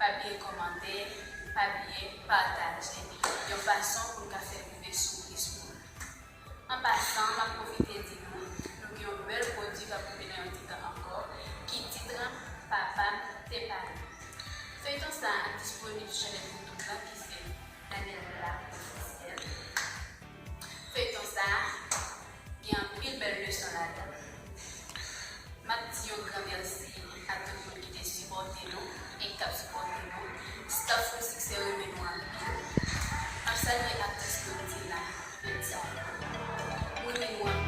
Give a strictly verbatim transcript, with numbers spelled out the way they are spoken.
Pa bliye kòmante, pa bliye pataje, yon fason pou n ka fè rive sou plis moun. An pasan, m ap pwofite di nou, nou gen yon bèl pwodui k ap rive nan yon ti tan ankò, ki tit lan Papa m te pale. Feyton sa a disponib sou chanèl YouTube lan ki se Daniel Black Officiel. Feyton sa a gen anpil bèl leson ladan l. M ap di yon gran mèsi a tout moun ki te sipòte nou e k ap sipòte nou. Staff Full Succès renmen nou anpil. M ap salye aktris Blondina Bensayo. M renmen nou